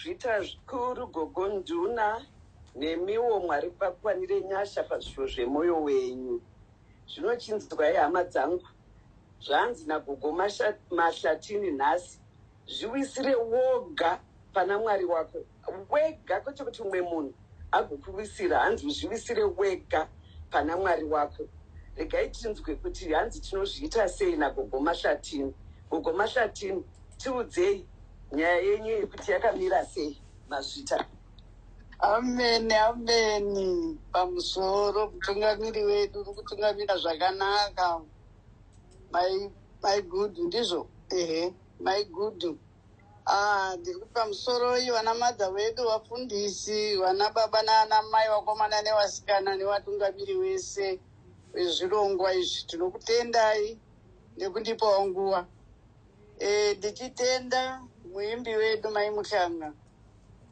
Zvita zvikuru gogo Nduna nemiwo Mwari vakwanire nyasha pazvishuwo zvemoyo wenyu. Zvino chinzwai hama dzangu zvanzi nagogo Mahlatini nhasi zviwisire woga pana Mwari wako wega kwete kuti umwe munhu agokuwisira hanzi uzviwisire wega pana Mwari wako. Regai tinzwe kuti hanzi tinozviita sei nagogo Mahlatini. Gogo Mahlatini tiudzei nyaya yenyu yekuti yakamira sei mazvita. Ameni, ameni. Pamusoro mutungamiri wedu uri kutungamira zvakanaka. Mai mai good ndizvo? Ehe, mai good. Ah, ndiri kuti pamusoroi vana madha vedu vafundisi, vana baba naana mai, vakomana nevasikana nevatungamiri vese vezvirongwa izvi. Tinokutendai nekundipawo nguva. E, ndichitenda muimbi wedu Mai Muhlanga.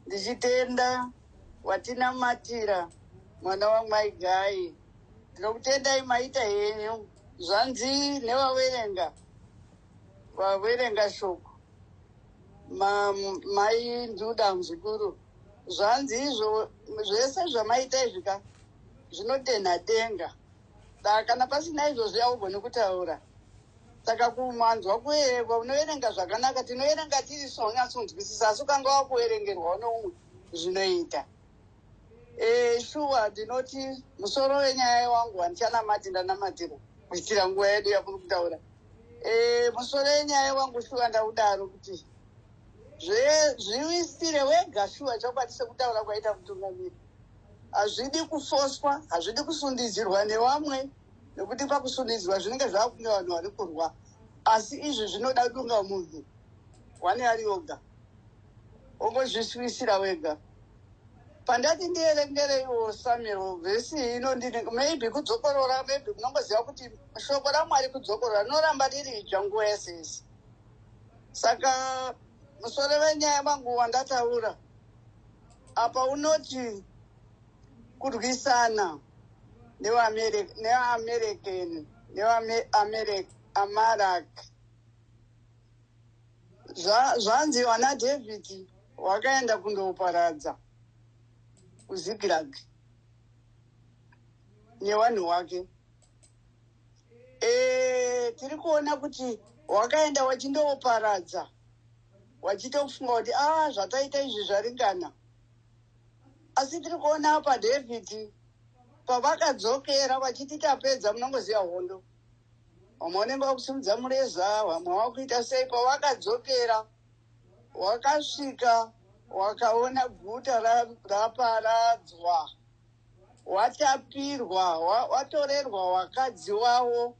Ndichitenda watinamatira mwana wamai Gai. Ndinokutendai maita henyu. Zvanzi nevaverenga vaverenga shoko ma, mai Nduda muzukuru. Zvanzi izvo zvese zvamaita izvi ka zvinotenha denga. Saka kana pasina izvozvi haugoni kutaura. Saka kumanzwa kuerengwa unoverenga zvakanaka tinoverenga tiri sonyatsonzwisisa asi ukanga wakuverengerwawo neumwe zvinoita. E, shuwa ndinoti musoro wenyaya wangu handichanamati ndanamatira kuitira nguva yedu yakuri kutaura. E, musoro wenyaya wangu shuwa ndaudaro kuti zviwisire wega shuwa chokwadi sekutaura kwaita mutungamiri. Hazvidi kufoswa, hazvidi kusundidzirwa nevamwe nekuti pakusundidzirwa zvinenge zvakunge vanhu vari kurwa. Asi izvi zvinoda dunga munhu wane ari oga ongozviswisira wega. Pandati ndierengereiwo Samuel vhesi ino ndini maybe kudzokorora maybe munongoziva kuti shoko raMwari kudzokorora rinoramba riri idzva nguva yese yese. Saka musoro wenyaya wangu wandataura apa unoti kurwisana nevaAmerican nevaAmalek. Zvanzi vana David wakaenda kundoparadza kuZiklag nevanhu wake. E, tiri kuona kuti wakaenda wachindoparadza wachitofunga kuti a ah, zvataita izvi zvaringana. Asi tiri kuona apa David pavakadzokera vachiti tapedza munongoziva hondo vamwe vanenge vakusimudza mureza vamwe vakuita sei pavakadzokera wakasvika wakaona guta raparadzwa watapirwa watorerwa wakadzi wavo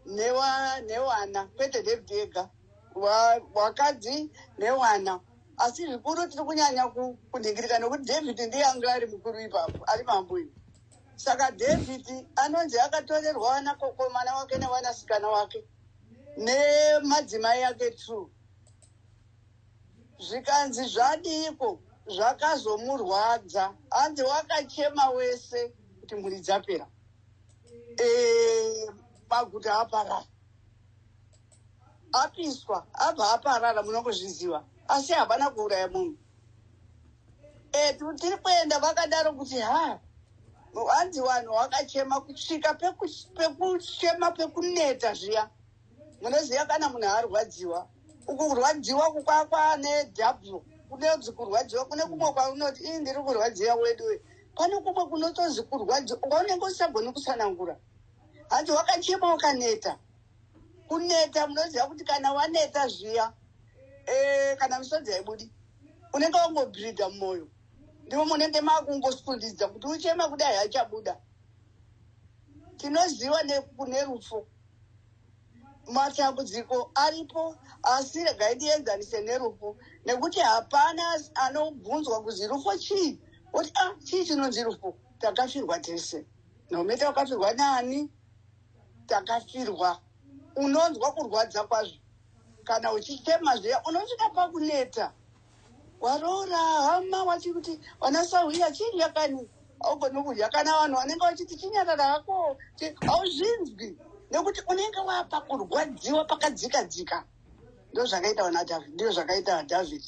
newana kwete David ega wakadzi newana asi zvikuru tiri kunyanya kunhingirika nekuti David ndiye anga ari mukuru ipapo ari mambo ivi saka David anonzi akatorerwa vanakokomana wake nevanasikana wake nemadzimai ake true zvikanzi zvadiiko zvakazomurwadza hanzi wakachema wese kuti mhuri dzapera e, maguta aparara apiswa abva aparara munongozviziva asi havana kuuraya munhu e, tiri kuenda vakadaro kuti ha hanzi vanhu vakachema kusvika pekuchema pekuneta zviya munoziva kana munhu arwadziwa uku kurwadziwa kukwakwa nedouble kunonzi kurwadziwa kune kumwe kwaunoti ii ndiri kurwadziwa wedu pane kumwe kunotonzi kurwadziwa kwaunenge usisagoni kutsanangura hanzi wakachema wakaneta kuneta munoziva kuti kana waneta zviya e, kana misodzi haibudi unenge wangobhirida mumwoyo ndimo munenge makungosundidza kuti uchema kudai hachabuda tinoziva nerufu matambudziko aripo asi regai ndienzanise nerufu nekuti hapana anobvunzwa kuzi rufo chii oti a ah, chii chinonzi rufu takafirwa tese nometa wakafirwa nani takafirwa unonzwa kurwadza kwazvo kana uchichema zviya unosvika pakuneta waroora hama wachikuti wanasahwira chidya kani augoni kudya kana vanhu vanenge vachiti chinyarara hako hauzvinzwi nekuti unenge wapa kurwadziwa pakadzika dzika ndozvakaita vana david ndizvo zvakaita david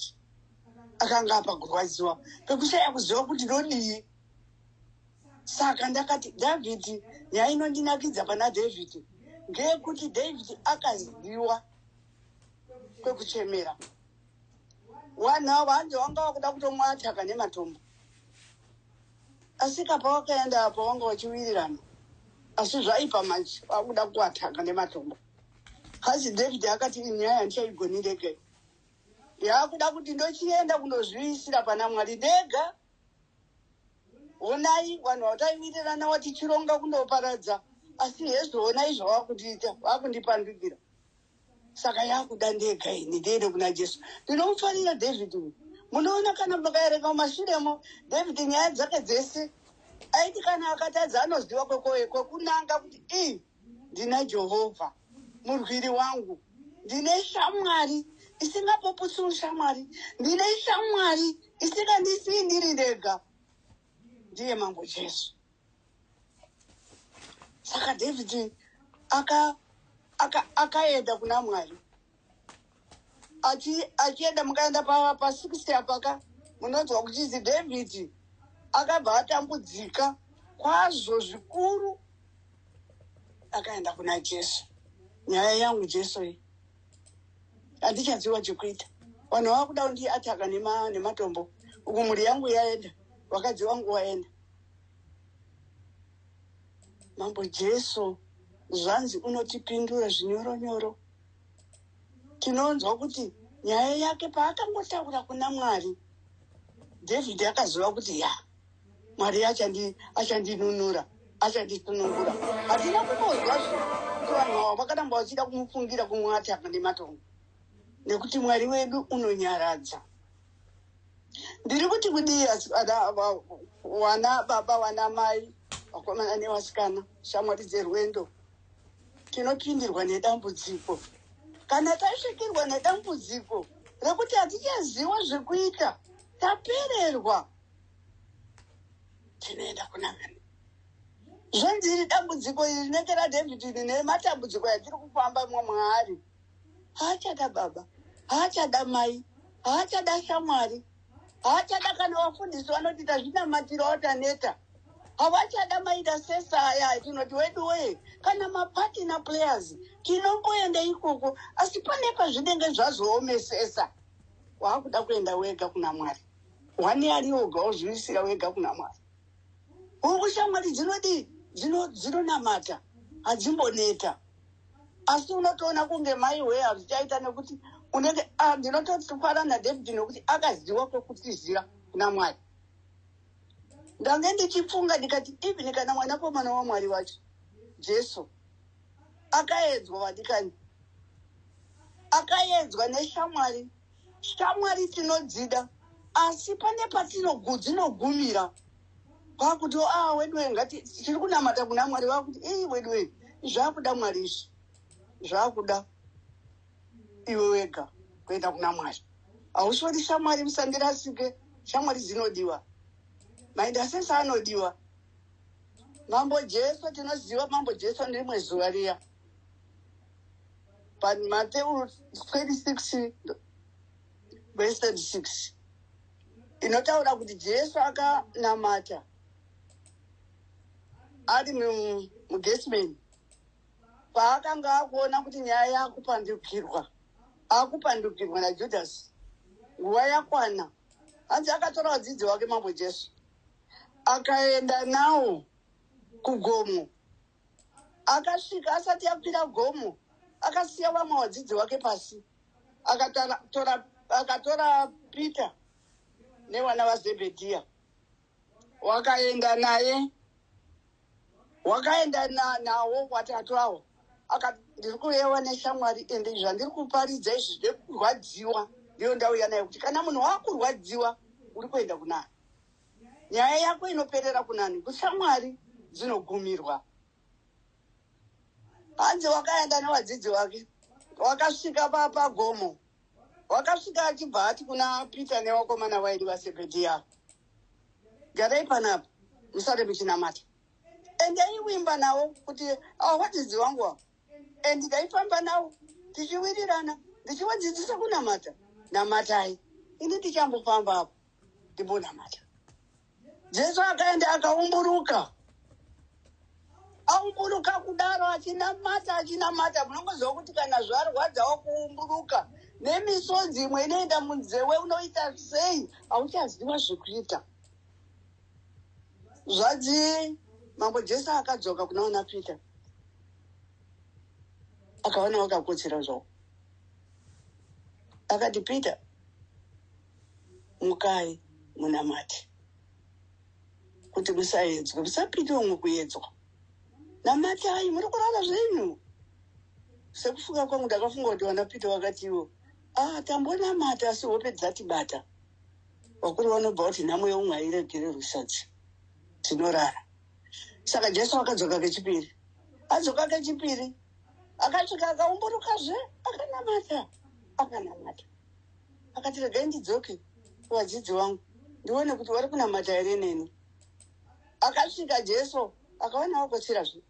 Akanga apa kurwadziwa pekushaya kuziva kuti ndodii. Saka ndakati Dhavhidhi, nyaya inondinakidza pana Dhavhidhi ngeyekuti Dhavhidhi akaziva kwekuchemera. Vanhu ava hanzi vanga vakuda kutomwataka nematombo, asi kapa wakaenda apa wanga wachiwirirana, asi zvaipa manje vakuda kuataka nematombo. Asi Dhavhidhi akati, "Inyaya handichaigoni ndega, yakuda kuti ndochienda kundozviisira pana Mwari ndega. Honai vanhu vataiwirirana watichironga kundoparadza, asi hezvo honai zvavakundiita, vakundipandukira. Saka yakuda ndega ini ndiende kuna Jesu." Ndinomufarira David uyu. Munoona kana mukaerenga mumashure David, nyaya dzake dzese aiti kana akatadza anoziva kwekunanga kuti ii ndina Jehovha murwiri wangu, ndine shamwari isingapoputsi ushamwari, ndine shamwari isingandisii ndiri ndega, ndiye Mambo Jesu. Saka David akaenda kuna Mwari achienda. Mukaenda pa60 apaka, munonzwa kuchizi David akabva atambudzika kwazvo zvikuru, akaenda kuna Jesu. "Nyaya yangu, Jesu, iyi handichaziva chekuita. Vanhu vava kuda kundiataka nematombo uku, mhuri yangu yaenda, vakadzi vangu vaenda." Mambo Jesu zvanzi unotipindura zvinyoronyoro. Tinonzwa kuti nyaya yake paakangotaura kuna Mwari, David akaziva kuti ya, Mwari achandinunura, achandisunungura. Hatina kumbozwazve kuti vanhu ava vakaramba vachida kumufungira kumuataka nematombo, nekuti Mwari wedu unonyaradza. Ndiri kuti kudii, wana baba, wana mai, vakomana nevasikana, shamwari dzerwendo? Tinopindirwa nedambudziko. Kana tasvikirwa nedambudziko rekuti hatichaziva zvekuita, tapererwa, tinoenda kuna Mwari. Zvanzi iri dambudziko iri rinenge raDavid iri nematambudziko yatiri kufamba mwaari, haachada baba, haachada mai, haachada shamwari, haachada kana vafundisi vanoti tazvinamatirawo, taneta, havachada maita sesaya. Tinoti wedu wee, kana mapartner players tinomboenda ikoko, asi pane pazvinenge zvazoomesesa, waakuda kuenda wega kuna Mwari. Wani ari oga, wozviisira wega kuna Mwari. Hongu, shamwari dzinodii? Dzinonamata, hadzimboneta, asi unotoona kunge mai wee, hazvichaita nekuti unenge ndinotofara naDavid nekuti akaziva kwekutizira kuna Mwari. Ndange ndichifunga ndikati even kana mwanakomana waMwari wacho Jesu akaedzwa, vadikani, akaedzwa neshamwari. Shamwari tinodzida, asi pane patinogunogumira kwakuti a weduwe, ngati tiri kunamata kuna Mwari, vakuti ii weduwe, zvakuda Mwari izvi, zvakuda iwe wega kuenda kuna Mwari. Hausori shamwari, musandirasike, shamwari dzinodiwa, maintercessor anodiwa. Mambo Jesu, tinoziva Mambo Jesu nerimwe zuva riya paMateu 26 verse 36 inotaura kuti Jesu akanamata ari muGethsemane paakanga akuona kuti nyaya yakupandukirwa, akupandukirwa naJudhasi, nguva yakwana. Hanzi akatora vadzidzi vake Mambo Jesu, akaenda nawo kugomo. Akasvika, asati akwira gomo, akasiya vamwe vadzidzi vake pasi, akatora Peter nevana vaZebhedhiya, wakaenda naye, wakaenda nawo watatu avo. Akati, "Ndiri kuyewa neshamwari, ende zvandiri kuparidza izvi zvekurwadziwa ndiyo ndauya nayo, kuti kana munhu waakurwadziwa, uri kuenda kunani? Nyaya yako inoperera kunani? Kushamwari dzinogumirwa." Hanzi wakaenda nevadzidzi vake, wakasvika pagomo, wakasvika achibva ati kuna Peter nevakomana vairi vaZebhedhiya, "Garai panapa, musare muchinamata." Ende aiwimba navo kuti ava vadzidzi vangu ava, and ndaifamba navo tichiwirirana, ndichivadzidzisa kunamata. Namatai. Ini ndichambofamba apo ndimbonamata. Jesu akaenda akaumburuka. Aumburuka kudaro achinamata achinamata. Munongoziva kuti kana zvarwadzawo kuumburuka nemisodzi imwe inoenda munzewe unoita sei hauchaziva zvekuita. Zvadzi mambo Jesu akadzoka kuna vana Peter akaona vakakotsira zvavo. Akati Peter mukai munamate kuti musaedzwe musapinde mukuedzwa. Namatai muri kurara zvenyu. Sekufunga kwangu ndakafunga kuti vana Peter vakatiwo ah tambonamata asi hope dzatibata. Vakuru vanobva kuti nhamo yeumwe hairegererwi sadzi tinorara. Saka Jesu akadzoka kechipiri. Adzoka kechipiri akasvika akaumburukazve akanamata akanamata. Akati regai ndidzoke kuvadzidzi vangu ndione kuti vari kunamata here neni. Akasvika Jesu akaona vakotsirazve.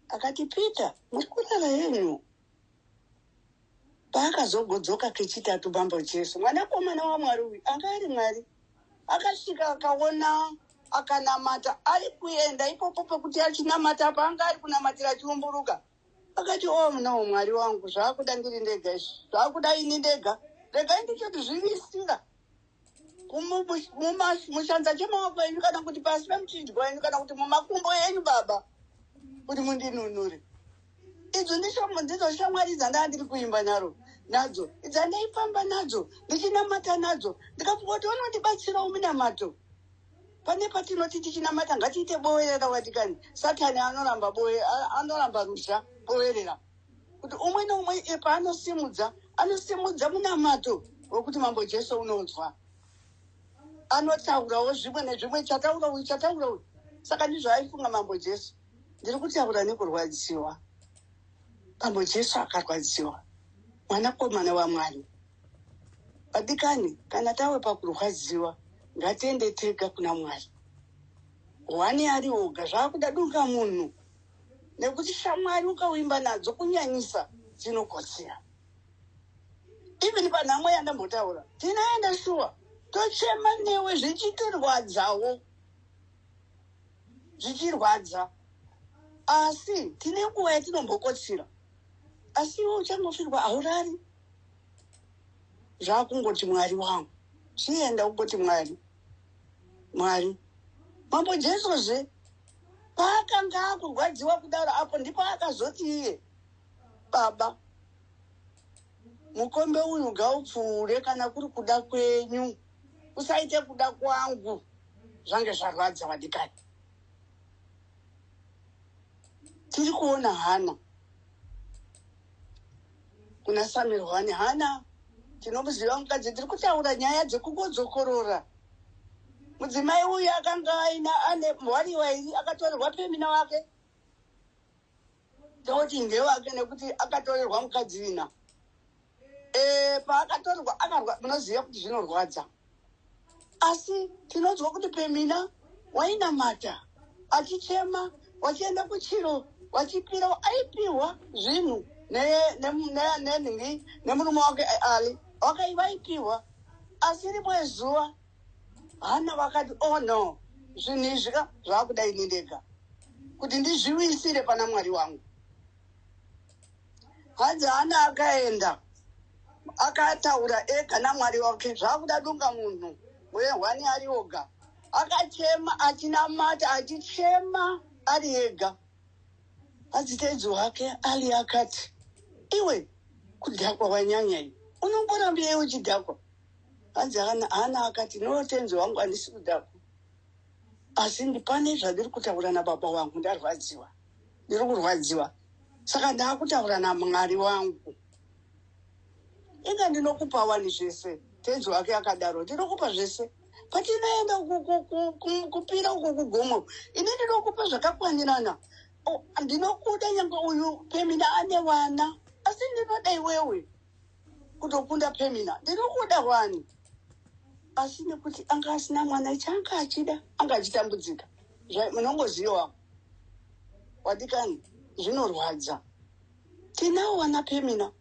Akati Peter muri kurara henyu. Paakazogodzoka kechitatu mambo Jesu mwanakomana waMwari uyu anga ari Mwari akasvika akaona akanamata ari kuenda ipopo pekuti achinamata paanga ari kunamatira achiumburuka. Akati oh no Mwari wangu zvakuda ndiri ndega izvi zvakuda ini ndega regai ndichoti zvivisira mushanza chemaoko enyu kana kuti pasi pemuchinjwa wenyu kana kuti mumakumbo enyu baba kuti mundinunure. Idzo ndidzo shamwari dzandaa ndiri kuimba naro nadzo dzandaifamba nadzo ndichinamata nadzo ndikafunga kuti vanondibatsirawo munamato. Pane patinoti tichinamata ngatiite bowerera wadikani. Satani anoramba boe anoramba ruzha bowerera. Kuti umwe neumwe paanosimudza anosimudza munamato wekuti mambo Jesu unonzwa. Anotaurawo zvimwe nezvimwe chataura uyu chataura uyu. Saka ndizvo aifunga mambo Jesu. Ndiri kutaura nekurwadziwa. Mambo Jesu akarwadziwa. Mwanakomana waMwari. Vadikani kana tawe pakurwadziwa ngatiende tega kuna Mwari. Hwani ari oga zvakuda dunga munhu. Nekuti shamwari ukawimba nadzo kunyanyisa dzinokotsera. Even panhamo yandambotaura tinoenda shuwa tochema newe zvichitirwadzawo. Zvichirwadza. Asi tine nguva yatinombokotsira. Asi iwe uchangofirwa haurari. Zvakungoti Mwari wangu. Chienda ungoti Mwari. Mwari. Mambo Jesuzve paakanga akurwadziwa kudaro apo ndipo akazoti iye baba mukombe uyu ngaupfuure kana kuri kuda kwenyu usaite kuda kwangu zvange zvarwadza vadikani. Tiri kuona Hana kuna Samuel 1 Hana tinomuziva mukadzi tiri kutaura nyaya dzekukodzokorora. Mudzimai uyu akanga aina ane mwari wairi akatorerwa pemina wake. Toti ndewake nekuti akatorerwa mukadzi ina. Paakatorerwa akarwa munoziva kuti zvinorwadza. Asi tinonzwa kuti pemina wainamata achichema wachienda kuchiro wachipira aipiwa zvinhu nemurume wake Ali vaipiwa. Asi rimwe zuva Hana vakati oh no zvinhu izvi ka zvakuda ini ndega kuti ndizviwisire pana Mwari wangu. Hanzi Hana akaenda akataura ega naMwari wake zvakuda dunga munhu wehwani ari oga. Akachema achinamata achichema ari ega. Hanzi tenzi wake Ali akati iwe kudhakwa wanyanya iwe unomborambirei uchidhakwa. Hanzi Hana akati no tenzi wangu handisi kudhakwa. Asi pane zvandiri kutaura nababa wangu ndarwadziwa. Ndiri kurwadziwa. Saka ndaakutaura naMwari wangu. Inga ndinokupa wani zvese. Tenzi wake akadaro ndinokupa zvese. Patinoenda kupira uku kugomo ini ndinokupa zvakakwanirana. Ndinokuda nyange uyu Pemina ane vana asi ndinoda iwewe kutokunda Pemina. Ndinokuda wani. Asi nekuti anga asina mwana ichi anga achida anga achitambudzika. Munongoziva wadikani zvinorwadza. Tinawo vana Pemina.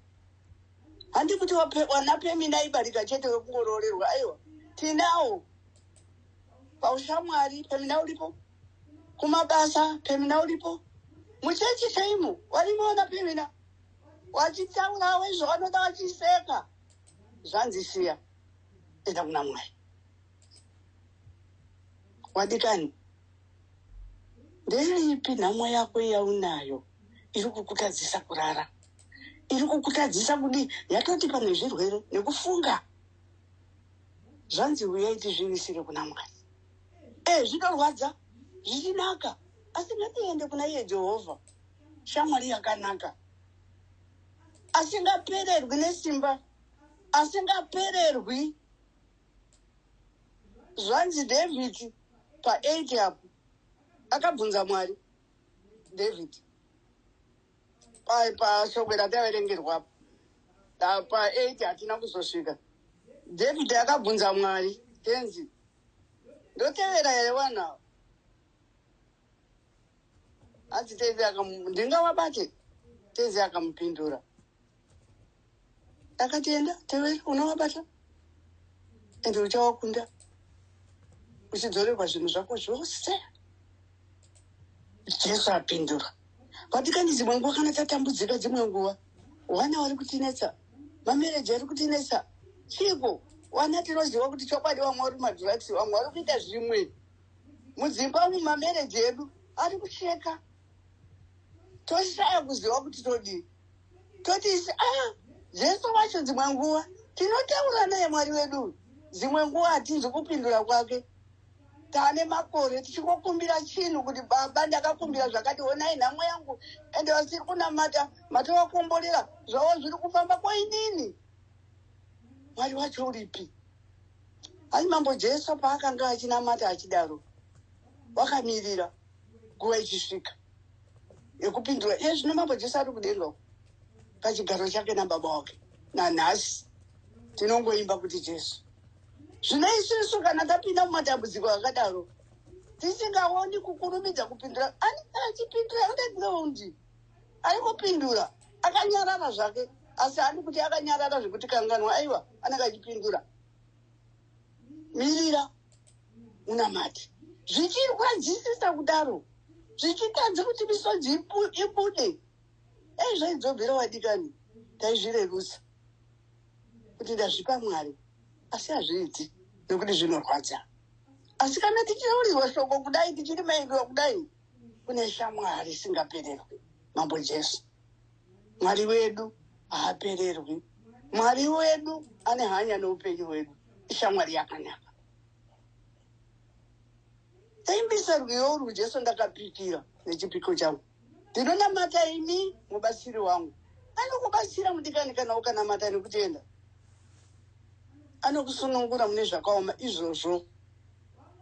Handi kuti wana Pemina ibarika chete wekungoroorerwa, aiwa, tinawo paushamwari Pemina uripo, kumabasa Pemina uripo, muchechi chaimo varimo vana Pemina vachitaurawo izvo vanoda vachiseka. Zvanzi siya, enda kuna Mwari. Wadikani, ndeipi nhamo yako yaunayo iri kukutadzisa kurara, iri kukutadzisa kudii, yatoti pane zvirwere nekufunga? Zvanzi uyai tizvivisire kuna Mwari. Zvinorwadza zvichinaka, asi ngatiende kuna iye Jehovha, shamwari yakanaka, asingapererwi nesimba, asingapererwi. Zvanzi David pa8 apo akabvunza Mwari. David pashoko rataverengerwapo pa8, hatina kuzosvika. David akabvunza Mwari, "Tenzi, ndotevera here vanhu ava?" Hanzi Tenzi, "Ndingavabate?" Tenzi akamupindura akati, "Enda, tevera, unovabata ende uchavakunda, uchidzorerwa zvinhu zvako zvose." Jesu apindura. Vatikani, dzimwe nguva kana tatambudzika, dzimwe nguva vana vari kutinetsa, mamarriage ari kutinetsa, chiko, vana tinoziva kuti chokwadi vamwe vari kumadrugs, vamwe vari kuita zvimwe mudzimba umu, mamarriage edu ari kucheka, toshaya kuziva kuti todii. Toti isi a Jesu wacho, dzimwe nguva tinotaura naye Mwari wedu, dzimwe nguva hatinzi kupindura kwake. Taane makore tichingokumbira chinhu kuti, "Baba, ndakakumbira zvakati, onai nhamo yangu, ende vasiri kunamata matovakomborera, zvavo zviri kufamba, koinini Mwari wacho uripi?" Asi Mambo Jesu paakanga achinamata achidaro, wakamirira nguva ichisvika yekupindura. Iye zvino Mambo Jesu ari kudenga uko pachigaro chake nababa wake. Nanhasi tinongoimba kuti Jesu. Zvino isusu kana tapinda mumatambudziko akadaro, tisingaoni kukurumidza kupindura, anenge achipindura underground, ari kupindura akanyarara zvake, asi handi kuti akanyarara zvekuti kanganwa, aiwa, anenge achipindura. Mirira, unamate, zvichirwadzisisa kudaro, zvichitadza kuti misodzi ibude. Ei, zvaidzobvira wadikani, taizvirerusa kuti ndazvipa Mwari, asi hazviiti nekuti zvinorwadza. Asi kana tichitaurirwa shoko kudai, tichiri maendiwa kudai, kune shamwari isingapererwi, Mambo Jesu. Mwari wedu haapererwi. Mwari wedu ane hanya neupenyu hwedu, ishamwari yakanaka. Taimbisa rwiyo urwu, "Jesu ndakapikira nechipiko changu, ndinonamata imi mubatsiri wangu." Anokubatsira mudikani kana ukanamata nekutenda. Anokusunungura mune zvakaoma izvozvo.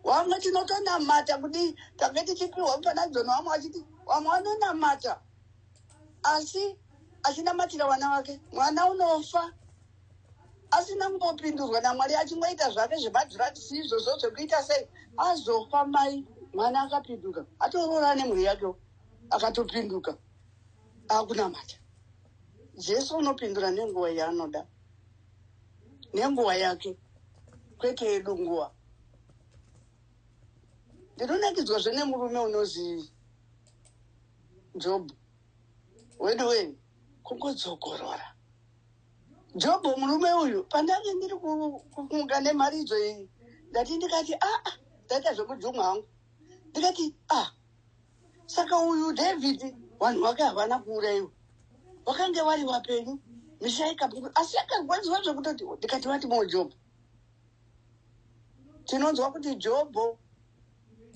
Vamwe tinotonamata kuti tange tichipiwa mufananidzo nevamwe vachiti vamwe vanonamata, asi achinamatira vana vake, mwana unofa asina kumbopindurwa naMwari, achingoita zvake zvemadrugs izvozvo zvekuita sei, azofa mai, mwana akapinduka, atoroora nemhuri yake, akatopinduka akunamata. Jesu unopindura nenguva yaanoda, nenguva yake, kwete yedu nguva. Ndinonakidzwazve nemurume unozi Jobhu wedu wei, kungodzokorora Jobho. Murume uyu, pandange ndiri kufunga nemharidzo iyi, ndati ndikati, aa, ndaita zvekujumwa hangu, ndikati, "A, saka uyu David, vanhu vake havana kuurayiwa, vakange vari vapenyu, misha ikapuka, asi akarwadziwa zvekutoti." Ndikati, vati mo Jobho, tinonzwa kuti Jobho,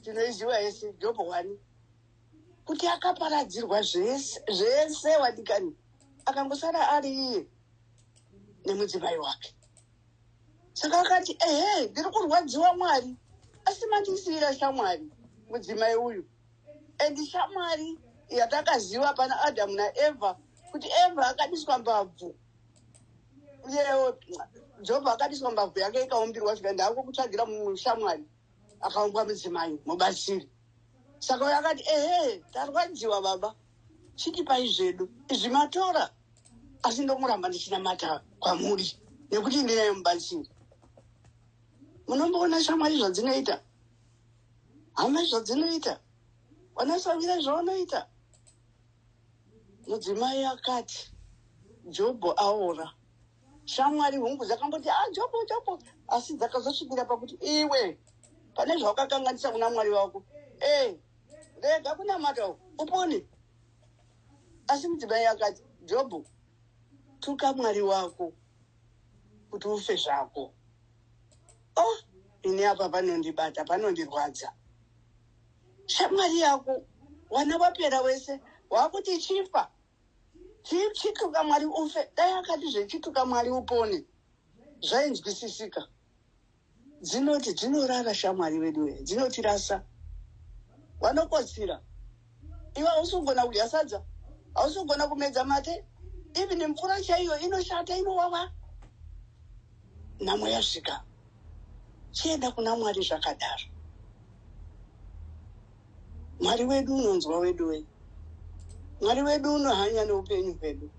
tinoiziva yese Jobho 1, kuti akaparadzirwa zvese zvese wadikani, akangosara ari iye nemudzimai wake. Saka akati, "Ehe, ndiri kurwadziwa Mwari, asi mandisiyira shamwari, mudzimai uyu." And shamwari yatakaziva pana Adhamu naEvha, kuti Evha akadiswa mbabvu, uyewo Jobho akadiswa mbabvu yake ikaumbirwa, svika ndaakukutsvagira mushamwari, akaumbwa mudzimai mubatsiri. Saka uyo akati, "Ehe, tarwadziwa baba, chitipai zvedu izvi matora, asi ndomuramba ndichinamata." Kwamuri nekuti ndinaye mubatsiri. Munomboona shamwari zvadzinoita, hama zvadzinoita, vanasavira zvavanoita. Mudzimai akati Jobho aora. Shamwari hungu dzakamboti, a ah, Jobho, Jobho, asi dzakazosvikira pakuti, iwe pane zvawakakanganisa kuna Mwari wako, e rega kunamata upone. Asi mudzimai akati, Jobho, tuka Mwari wako kuti ufe zvako. Oh, ini apa panondibata, panondirwadza. Shamwari yako, wana wapera wese, wakuti chifa, chituka Mwari ufe. Dai akati zvechituka Mwari upone, zvainzwisisika. Dzinoti dzinorara shamwari vedu, dzinotirasa. Vanokotsira, iwe hausi kugona kudya sadza, hausi kugona kumedza mate, even mvura chaiyo inoshata, inovava. Nhamo yasvika, chienda kuna Mwari. Zvakadaro, Mwari wedu unonzwa wedu wei. Mwari wedu unohanya neupenyu hwedu.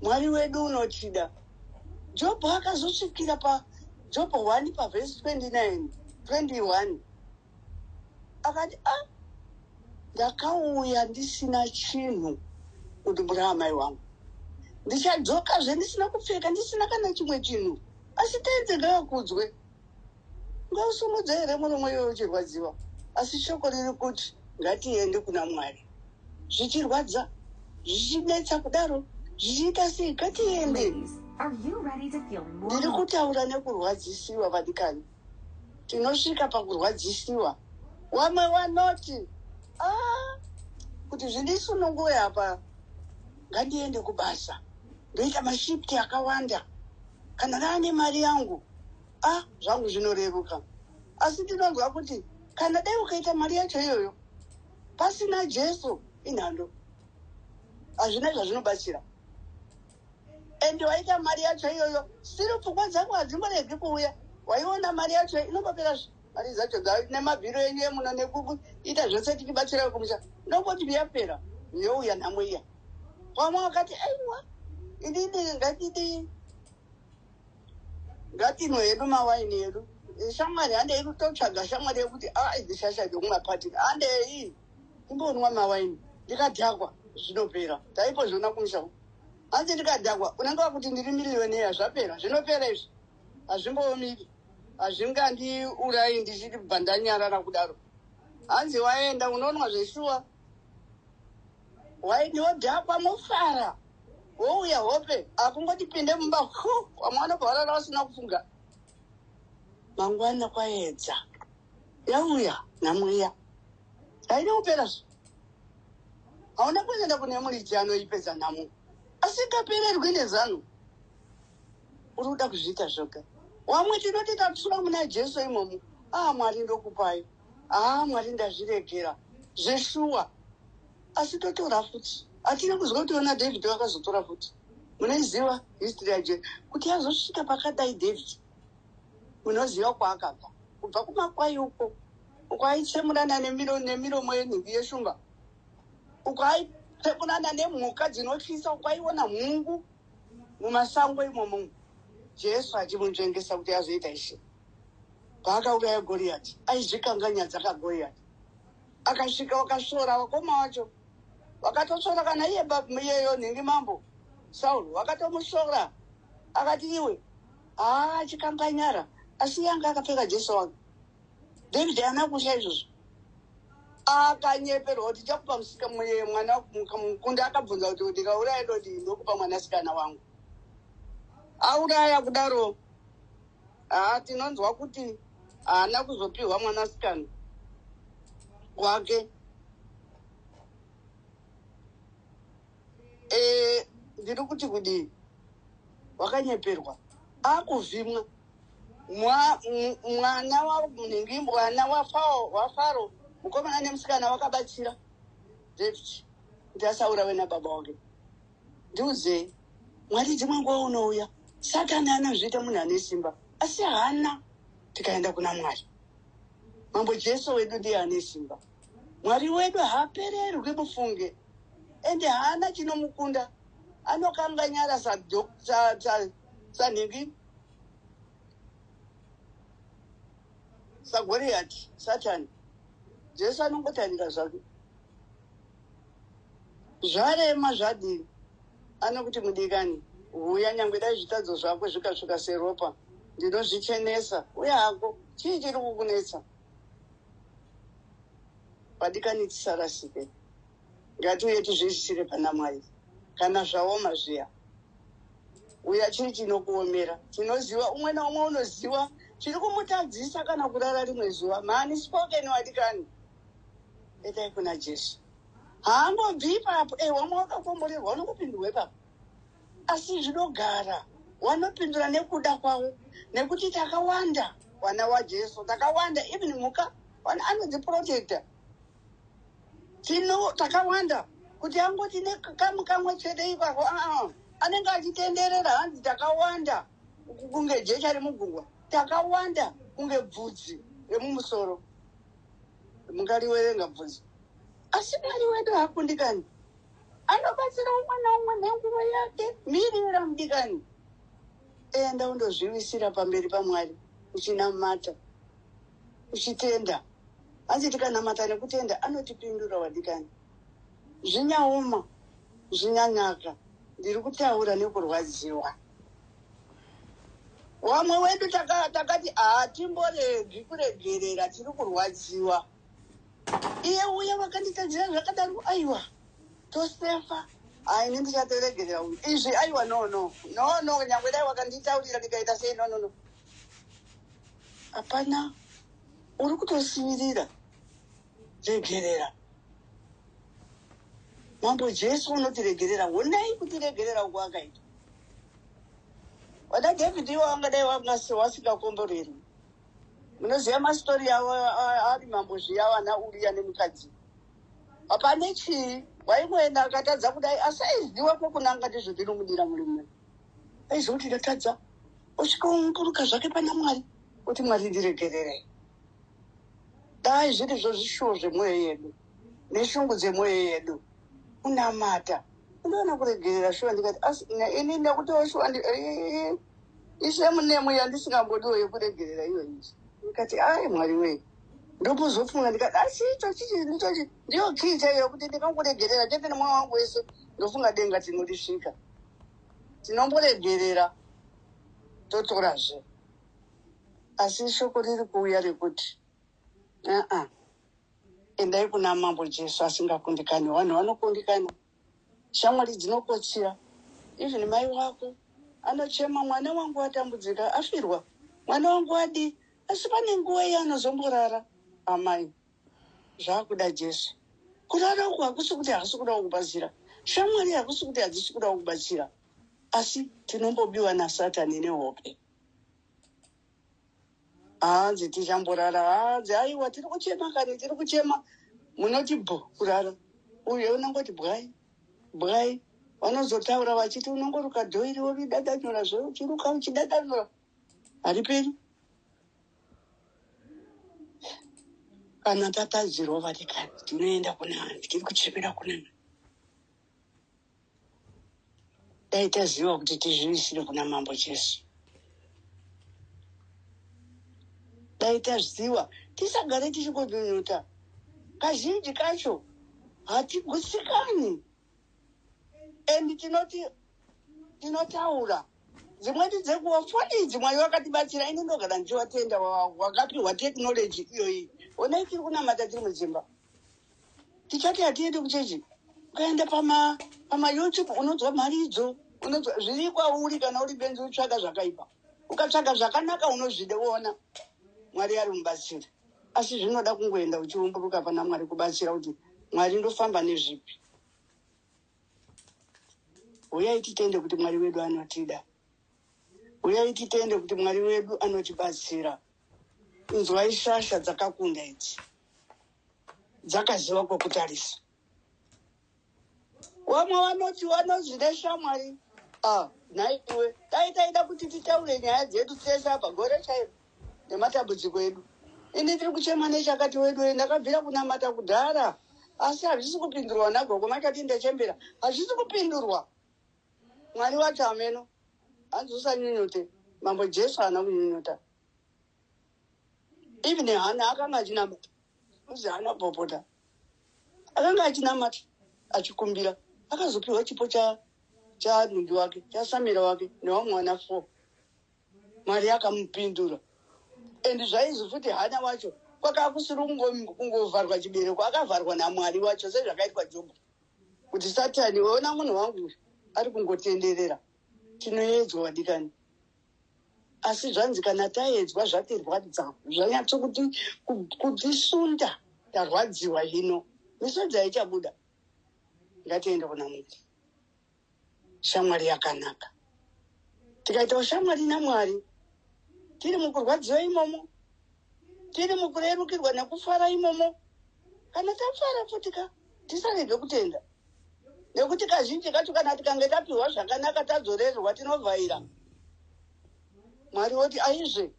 Mwari wedu unotida. Jobho akazosvikira paJobho 1 pavhesi 29 21, akati, a ah, ndakauya ndisina chinhu mudumbu raamai wangu, ndichadzokazve ndisina kupfeka, ndisina kana chimwe chinhu, asi Tenzi ngaakudzwe. Ngausumudze here muromo iwe uchirwadziwa? Asi shoko riri kuti ngatiende kuna Mwari zvichirwadza, zvichinetsa kudaro, zvichiita sei, ngatiende. Ndiri kutaura nekurwadzisiwa, vadikani. Tinosvika pakurwadzisiwa. Wamwe wanoti, a ah, kuti zvindisunungue apa, ngandiende kubasa, ndoita mashifts akawanda. Kana ndaane mari yangu, a ah, zvangu zvinoreruka. Asi ndinonzwa kuti kana dai ukaita mari yacho iyoyo pasina Jesu, inhando, hazvina zvazvinobatsira. Ende waita mari yacho iyoyo, still pfungwa dzako hadzimboregi kuuya. Waiona mari yacho inombopera, mari dzacho nemabhiro enyu emuno nekuita zvose tichibatsira kumusha, inongoti yapera, youya nhamo iya. Vamwe vakati, aiwa, inini ngatidi, ngatinwe hedu mawaini edu. Shamwari, handei kutotsvaga shamwari yekuti a ah, idzi shasha dzekumapati, handei timbonwa mawaini, ndikadhakwa zvinopera. Taipozviona kumusha, hanzi ndikadhakwa unenge wakuti ndiri millionaire, zvapera, zvinopera izvi, hazvimboomiri, hazvingandiurayi ndichibva ndanyarara kudaro. Hanzi waenda unonwa zveshuwa waini, wodhakwa, mofara, wouya hope, akungoti pinde mumba hu, vamwe vanobva varara vasina kufunga. Mangwana kwaedza, yauya nhamo iya, haina kupera zve. Hauna kuenda kune muridzi anoipedza nhamo, asingapererwi nezano. Uri kuda kuzviita zvoga. Wamwe tinoti tatsura muna Jesu imomo, aa ah, Mwari ndokupai, aa ah, Mwari ndazviregera zveshuwa, asi totora futi. Hatina kuzwa kuti ona David vakazotora futi. Munoiziva history yaje kuti azosvika pakadai David. Munoziva kwaakabva, kubva kumakwai uko, uko aitsemurana nemiromo yenhingi yeshumba, uko aitsemurana nemhuka dzinotyisa, uko aiona mhungu mumasango imomo, Jesu achimunzvengesa kuti azoita ishe. Paakauraya Goriyati, aizvikanganya dzakaGoriyati, akasvika wakasvora vakoma vacho, vakatosvora kana iye iyeyo nhingi mambo Sauro vakatomusvora, akati, iwe haa, chikanganyara. Asi yanga akapfeka Jesu wake. David haana kutya izvozvo. Akanyeperwa kuti chakupa musika mwana mukunda, akabvunza kuti ndikauraya ndodii, ndokupa mwanasikana wangu. Auraya kudaro, haa, tinonzwa kuti haana kuzopiwa mwanasikana wake. Ndiri kuti kudii? Wakanyeperwa, akuvhimwa mwana wanhingi, mwana waFaro, mukomana nemusikana wakabatsira David kuti asaurawe nababa wake. Ndiudzei, Mwari dzimwe nguva unouya, Satani anozviita munhu ane simba, asi haana. Tikaenda kuna Mwari, Mambo Jesu wedu ndiye ane simba. Mwari wedu haapererwi, mufunge, ende haana chinomukunda. Anokanganyara. Sanhingi saGoriyati, Satani. Jesu anongotarira zvake. Zvarema zvadii? Anokuti mudikani, huya nyangwe dai zvitadzo zvako zvikatsvuka seropa, ndinozvichenesa. Uya hako, chii chiri kukunetsa? Vadikani tisarasike. Ngatiuye tizviisire pana Mwari. Kana zvaoma zviya. Uya chii chinokuomera? Tinoziva umwe naumwe unoziva chiri kumutadzisa kana kurara rimwe zuva. Mhani spoken vadikani. Endai kuna Jesu. Haangobvi ipapo. Eh, wamwe wakakomborerwa unongopindurwa ipapo. Asi zvinogara wanopindura nekuda kwavo nekuti takawanda vana waJesu takawanda even mhuka anodziprotecta tino takawanda kuti angoti nekamu kamwe chete ipapo aa anenge achitenderera hanzi takawanda kunge jecha remugungwa takawanda kunge bvudzi remumusoro mungariwerenga bvudzi asi Mwari wedu haakundikani anobatsira umwe naumwe nenguva yake mirira mudikani enda undozviwisira pamberi paMwari uchinamata uchitenda hanzi tikanamata nekutenda anotipindura wadikani zvinyaoma zvinyanaka ndiri kutaura nekurwadziwa Vamwe wedu takati hatimboregi kuregerera, tiri kurwadziwa. Iye uya vakanditadzira zvakadaro, aiwa tosefa aini ndichatoregerera uyu izvi, aiwa no no no no, nyangwe dai wakanditaurira ndikaita sei, no no no, hapana, uri kutosivirira, regerera. Mambo Jesu unotiregerera, honai kutiregerera uko akaita. Vana David ivo vangadai vasingakomborerwi. Munoziva masitori avo ari mambo zviya vana Uriya nemukadzi. Hapane chii waingoenda akatadza kudai asi aiziva kwokunanga ndizvo ndinomudira murume. Aiziva kuti ndatadza osvika omburuka zvake pana Mwari oti Mwari ndiregererei. Dai zviri zvo zvishuwo zvemwoyo yedu neshungu dzemwoyo yedu kunamata unoona kuregerera shuwa ndikati asi ini ndakutiwo shuwa ishe munemo yandisingambodiwo yekuregerera iyo izvi ndikati ai Mwari wee ndopozofunga ndikati asi icho chichi ndichochi ndiyo kii chaiyo yekuti ndingangoregerera chete nemwoyo wangu wese ndofunga denga tinorisvika tinomboregerera totorazve asi shoko riri kuuya rekuti aa endai kuna Mambo Jesu asingakundikani. Vanhu vanokundikana, shamwari dzinokotsira, even mai wako anochema, mwana wangu atambudzika, afirwa, mwana wangu adii, asi pane nguva iye anozomborara. Amai, zvakuda Jesu. Kurara uku hakusi kuti haasi kuda kukubatsira, shamwari hakusi kuti hadzisi kuda kukubatsira, asi tinombobiwa naSatani nehope. Hanzi tichamborara, hanzi aiwa tiri kuchema kani, tiri kuchema. Munoti bho kurara, uye unongoti bwai bwai. Vanozotaura vachiti unongoruka dhoiri woridadanyura zve uchiruka uchidadanyura hariperi. Kana tatadzirwa vadikani, tinoenda kuna ani? Tiri kuchemera kuna ani? Dai taziva kuti tizviisire kuna Mambo Jesu. Dai taziva tisagare tichingonyunyuta. Kazhinji kacho hatigutsikani and tinoti tinotaura dzimweni dzenguva foni idzi Mwari vakatibatsira ini ndogara ndichivatenda wakapiwa technology iyoyi. Honai tiri kunamata tiri mudzimba. Tichati hatiendi kuchechi. Ukaenda pama pamaYouTube unonzwa mharidzo, unonzwa zviri kwauri kana uri benzi utsvaga zvakaipa. Ukatsvaga zvakanaka unozviona. Mwari ari mubatsiri. Asi zvinoda kungoenda uchiumburuka pana Mwari kubatsira kuti Mwari ndofamba nezvipi. Huyai titende kuti Mwari wedu anotida. Huyai titende kuti Mwari wedu anotibatsira. Inzwai shasha dzakakunda idzi. Dzakaziva kwekutarisa. Vamwe vanoti vanozvi neshamwari. Ah, nhaiwe, dai taida kuti titaure nyaya dzedu tese apa gore chairo nematambudziko edu. Ini ndiri kuchema nechakati wedu ndakabvira kunamata kudhara asi hazvisi kupindurwa nagogo machati ndachembera hazvisi kupindurwa. Mwari wacho hameno. Hanzi usanyunyute. Mambo Jesu haana kunyunyuta. Even Hana akanga achinamata. Uzi haana kupopota. Akanga achinamata achikumbira. Akazopiwa chipo cha chanhungi wake, chaSamira wake nevamwe vana 4. Mwari akamupindura. And zvaizvi futi Hana wacho kwakava kusiri kungovharwa chibereko, akavharwa naMwari wacho sezvakaitwa Jobho. Kuti Satani, ona munhu wangu ari kungotenderera. Tinoedzwa vadikani. Asi zvanzi kana taedzwa zvatirwadza, zvanyatso kuti kutisunda, tarwadziwa hino. Misodzi haichabuda. Ngatiende kuna Mwari. Shamwari yakanaka. Tikaita ushamwari naMwari, tiri mukurwadziwa imomo, tiri mukurerukirwa nekufara imomo. Kana tafara futi ka, tisarege kutenda. Nekuti kazhinji kacho kana tikange tapiwa zvakanaka tadzorerwa tinovhaira. Mwari woti aizve.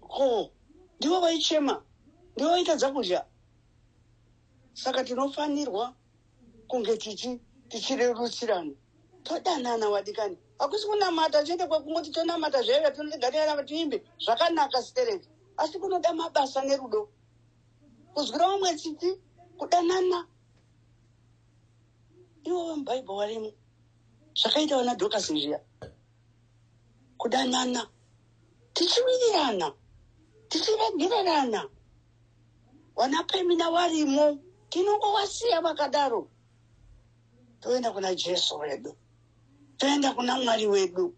Ko, ndivo vaichema, ndivo vaitadza kudya. Saka tinofanirwa kunge tichirerutsirana. Todanana wadikani. Hakusi kunamata chete kwekungoti tonamata zvaiva tinoti tiimbe zvakanaka sitereki. Asi kunoda mabasa nerudo. Kuzwira vamwe tsitsi, kudanana. Ivo vemubhaibheri varimo. Zvakaita vana Dhokasi zviya. Kudanana. Tichiwirirana. Tichiregererana. Vana Pemina varimo. Tinongovasiya vakadaro. Toenda kuna Jesu wedu. Toenda kuna Mwari wedu.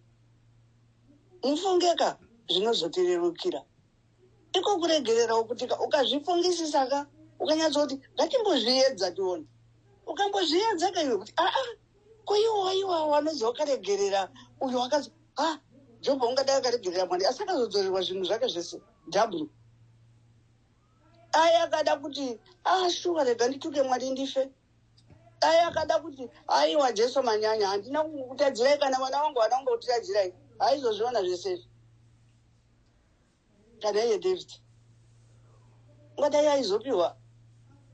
Mufungeka zvinozotirerukira. Iko kuregererawo kuti ukazvifungisisa ka, ukanyatsoti ngatimbozviedza tione. Ukambozviedza ka iwe kuti aa, ko iwo iwawo anonzi wakaregerera uyo wakazi ah, Jobho ungadai akaregerera Mwari asi akazodzorerwa zvinhu zvake zvese double. Dai akada kuti ah, shuwa rega ndituke Mwari ndife. Dai akada kuti aiwa Jesu manyanya handina kukutadzirai kana mwana wangu haana kungokutadzirai. Haizozviona zvese izvi. Kana iye David ungadai aizopiwa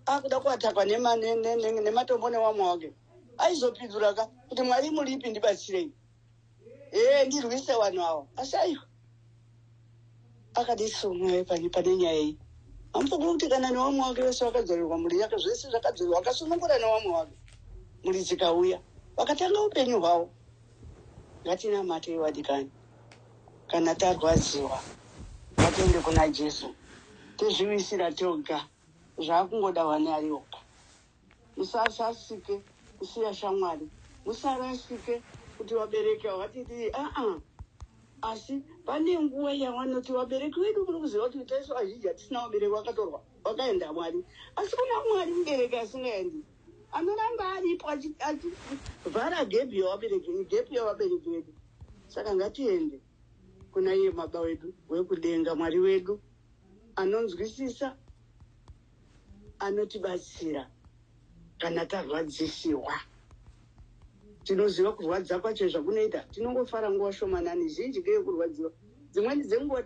akuda kuatakwa nematombo newamwe wake aizopindura ka kuti Mwari muripi ndibatsirei, ee ndirwise vanhu ava. Asi aiwa akadisi Mwari pane nyaya iyi. Amufungi kuti kana newamwe wake vese vakadzorerwa mhuri yake zvese zvakadzorerwa akasunungura newamwe wake mhuri dzikauya vakatanga upenyu hwavo. Ngatinamatei vadikani. Kana tarwadziwa ngatiende kuna Jesu tozviwisira toga zvaakungoda wani ari oga. Musasasike kusiya shamwari, musarasike kuti vabereki havatidii aa. Asi pane nguva yavanoti vabereki vedu muri kuziva kuti taisu vazhinji hatisina vabereki vakatorwa vakaenda Mwari. Asi kuna Mwari mubereki asingaendi anoramba aripo achivhara gepi yevabereki gepi yevabereki vedu. Saka ngatiende kuna iye Baba wedu wekudenga, Mwari wedu anonzwisisa, anotibatsira kana tarwadzisiwa. Tinoziva kurwadza kwacho zvakunoita. Tinongofara nguva shomanani zhinji ngeyekurwadziwa. Dzimweni dzenguva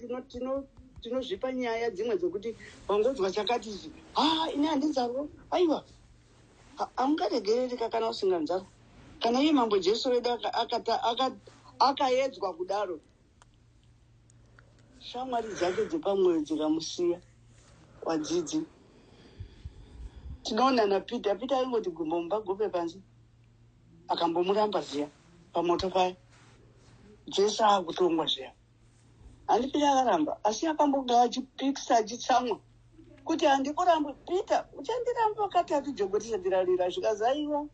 tinozvipa nyaya dzimwe dzekuti wangonzwa chakati ichi, ha ini handinzarwo, aiwa haungaregererika kana usinganzarwo. Kana iye Mambo Jesu wedu akaedzwa kudaro, shamwari dzake dzepamwoyo dzikamusiya. Wadzidzi tinoona naPeter, Peter aingoti gumbo mumba gope panze, akambomuramba ziya pamoto paya. Jesu akutongwa zviya, handi Peter akaramba, asi akambogara achipikisa achitsamwa kuti handikurambwi Peter, uchandiramba katatu jongwe risati rarira. Zvikazi aiwa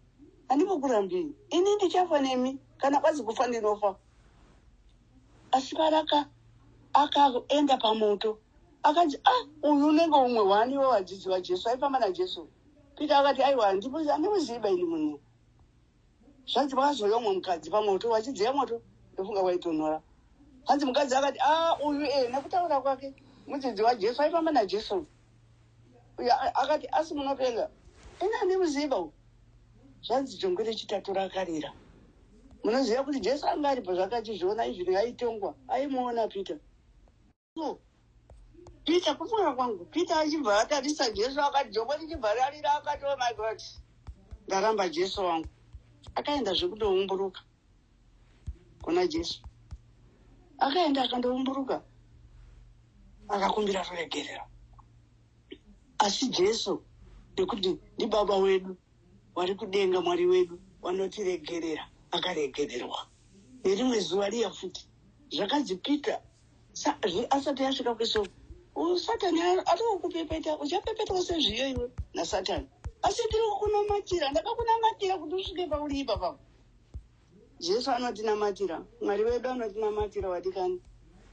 handimbokurambii, ini ndichafa nemi, kana kwazi kufa ndinofa. Asi paraka akaenda pamoto akanzi ah, uyu unenge umwe wani wevadzidzi vaJesu aifamba naJesu. Peter akati aiwa handimuziva ini munhu. Zvanzi vakazouya umwe mukadzi pamoto vachidziya moto, ndofunga waitonhora. Hanzi mukadzi akati ah, uyu e nekutaura kwake mudzidzi waJesu aifamba naJesu uyu. Akati asi munopenga, ini handimuziva uyu. Zvanzi jongwe rechitatu rakarira. Munoziva kuti Jesu anga aripo zvake achizviona izvi, aitongwa aimuona Peter. So, Peter kufunga kwangu Peter achibva atarisa Jesu akati jongwe richibva rarira akati oh my God, ndaramba Jesu wangu. Akaenda zvekutoumburuka. kuna Jesu. Akaenda akandoumburuka, akakumbira ruregerero. Asi Jesu, nekuti ndibaba wedu wari kudenga, Mwari wedu wanotiregerera, akaregererwa. Nerimwe zuva riya futi zvakanzi Peter asati asvika kweso, Satani atokupepeta, uchapepetwa sezviyo iwe naSatani, asi ndiri kukunamatira, ndakakunamatira kuti usvike pauri ipapa. Jesu anotinamatira, Mwari wedu anotinamatira. Vadikani,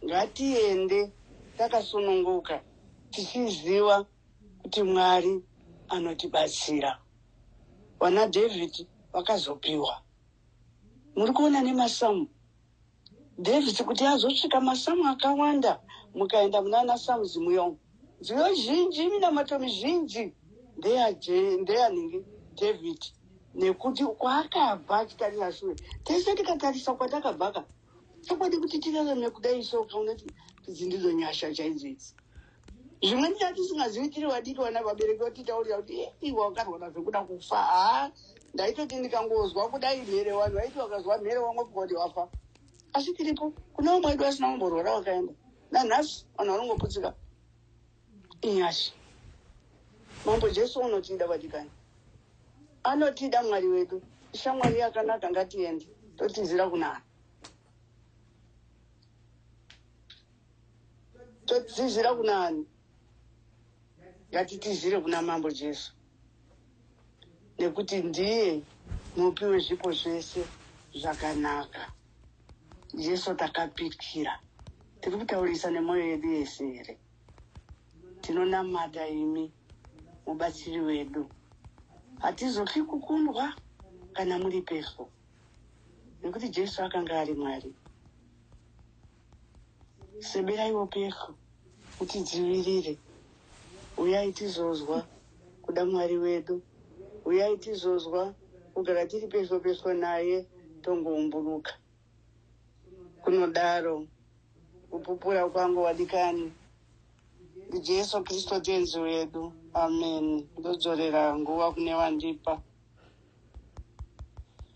ngatiende takasununguka, tichiziva kuti Mwari anotibatsira. Vana David vakazopiwa, muri kuona nemasamu David kuti azosvika masamu akawanda. Mukaenda munana Psalms muyo, nziyo zhinji, minamato mizhinji ndeyanhingi David, nekuti kwaakabva achitarira shure. Tese tikatarisa kwatakabvaka, chokwadi kuti tirarame kudai so, kaunati idzi ndidzo nyasha chaidzo idzi. Zvimweni tatisingazivi tiri vadiki, vana vabereki vatitaurira kuti iwe wakarwara zvekuda kufa. Haa, ndaitoti ndikangozwa kudai mhere, vanhu vaiti vakazwa mhere wangofunga kuti wafa, asi tiripo. Kune vamwe vedu vasina kumborwara vakaenda, nanhasi vanhu vanongoputsika. Inyasha. Mambo Jesu unotida, vadikani, anotida Mwari wedu, ishamwari yakanaka. Ngatiende, totizira kunani? Totizira kunani? Ngatitizire kuna Mambo Jesu, nekuti ndiye mupi wezvipo zvese zvakanaka. Jesu takapikira, tiri kutaurisa nemwoyo yedu yese here? Tinonamata imi, mubatsiri wedu, hatizotyi kukundwa kana muri peso, nekuti Jesu akanga ari Mwari. Seberaiwo peso mutidzivirire. Uyai tizozwa kuda Mwari wedu, uyai tizozwa kugara tiri peso peso naye, tongoumburuka. Kunodaro kupupura kwangu, wadikani, ndiJesu Kristu Tenzi wedu. Amen. Ndodzorera nguva kune vandipa.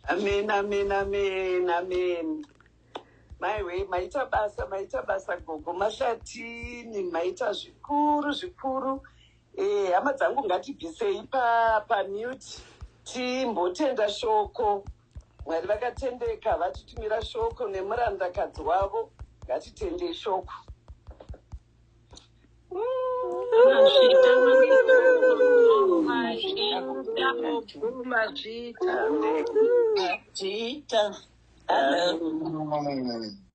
Amen, amen, amen, amen. Maiwe, maita basa, maita basa gogo Mahlatini, maita zvikuru zvikuru. Hama dzangu, ngatibvisei pamute timbotenda shoko. Mwari vakatendeka, vatitumira shoko nemurandakadzi wavo. Ngatitendei shoko. Mazvita, mazvita gogo, mazvita. Mazvita. Amen.